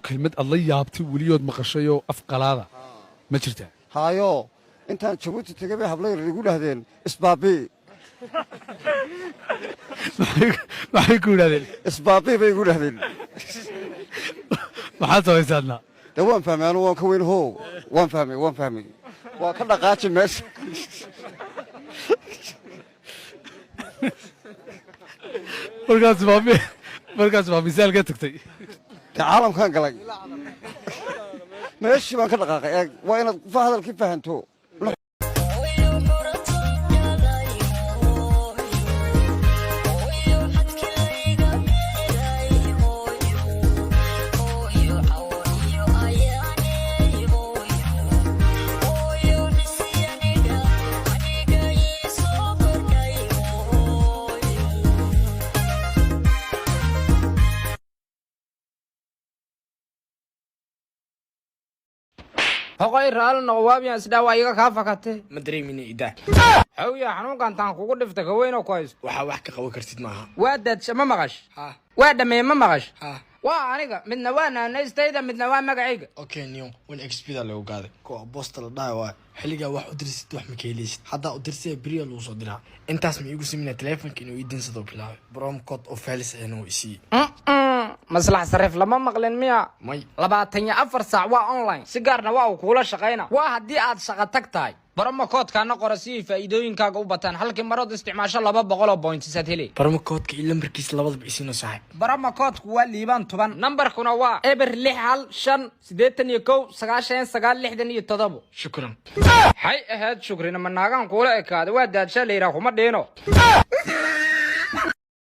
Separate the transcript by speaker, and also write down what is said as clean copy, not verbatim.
Speaker 1: Kelmad aad la yaabtay weliyood maqashayoo af qalaada ma jirtaa?
Speaker 2: Haayo, intaan Jabuuti tegay bay habla yar igu dhahdeen "isbaabii".
Speaker 1: Maxay ku yidhahdeen?
Speaker 2: "Isbaabii" bay igu dhahdeen.
Speaker 1: Maxaad samaysaadna?
Speaker 2: Dee waan fahmay, anu waan ka weyn ho, waan fahmay, waan fahmay, waa ka dhaqaaji meesha.
Speaker 1: Markaas baa markaas baa misaal ka tagtay.
Speaker 2: Dee caalamkaan galay, meeshii baan ka dhaqaaqay. Eeg, waa inaad hadalkii fahanto.
Speaker 3: Hoqay, raali noqo, waabiyan isdhaa waa iga kaa fakate.
Speaker 4: Ma dareemina idaa.
Speaker 3: Xawya, xanuunkan taan kugu dhifta kaweynoo ku haysto.
Speaker 4: Waxaa wax ka qaban kartid maaha.
Speaker 3: Waa daadsha, ma maqash?
Speaker 4: Ha.
Speaker 3: Waa dhameeye, ma maqash?
Speaker 4: Ha.
Speaker 3: Waa aniga, midna waa naanaystayda, midna waa magacayga.
Speaker 4: Okay, niyo 1xBet lagu gaaday kuwa boosta la dhahay. Waa xilligaa wax u dirsid, wax ma ka heleysid. Haddaa u dirsaya, beriya lagu soo diraa. Intaas ma iigu samina telefonka inuu ii dinsado bilaabay, promo code oo falis ahna uu isiiyey.
Speaker 3: Maslax sariif lama maqlin miya?
Speaker 4: May.
Speaker 3: 24 saac waa online, si gaarna waa uu kuula shaqayna. Waa haddii aad shaqo tag tahay. Promo codekaana qora si ay faa'iidooyinkaaga u bataan. Halkii marood isticmaasho 200 oo points aad heli.
Speaker 4: Promo codeka iyo lambarkiisa labadaba isiino, saaxiib.
Speaker 3: Promo codeku waa Liibaan 10, nambarkuna waa 0615819967.
Speaker 4: Shukran.
Speaker 3: Xay ahayd shukrina, ma naagaan kuula ekaada? Waa daadshaa la yidhaha, kuma dhiino.